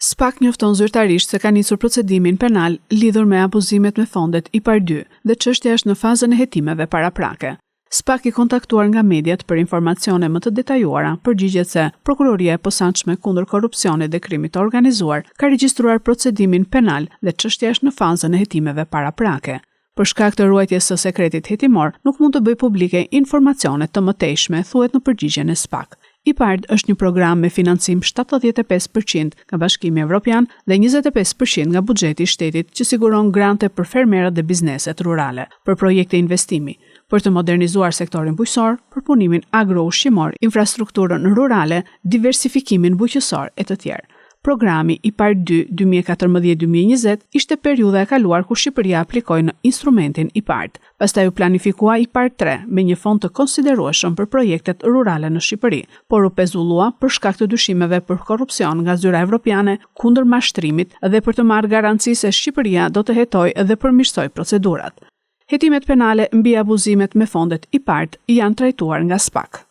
SPAK njofton zyrtarisht se ka nisur procedimin penal lidhur me abuzimet me fondet IPARD ii dhe çështja është në fazën e hetimeve paraprake. SPAK i kontaktuar nga mediat për informacione më të detajuara, përgjigjet se Prokuroria e Posaçme kundër Korrupsionit dhe Krimit të Organizuar ka regjistruar procedimin penal dhe çështja është në fazën e hetimeve paraprake. Për shkak të ruajtjes së sekretit hetimor, nuk mund të bëj publike informacione të mëtejshme, thuhet në përgjigjen e SPAK. IPARD është një program me financim 75 për qind nga Bashkimi Evropian dhe 25 për qind nga buxheti i shtetit që siguron grante për fermerët dhe bizneset rurale, për projekte investimi, për të modernizuar sektorin bujqësor, përpunimin agro-ushqimor, infrastrukturën rurale, diversifikimin bujqësor e të tjerë. Programi IPARD 2 2014-2020 ishte periudha e kaluar ku Shqipëria aplikoi në instrumentin IPARD. Pastaj u planifikua IPARD 3 me një fond të konsiderueshëm për projektet rurale në Shqipëri, por u pezullua për shkak të dyshimeve për korrupsion nga Zyra Evropiane kundër Mashtrimit dhe për të marrë garanci se Shqipëria do të hetojë dhe përmirësojë procedurat. Hetimet penale mbi abuzimet me fondet IPARD janë trajtuar nga SPAK.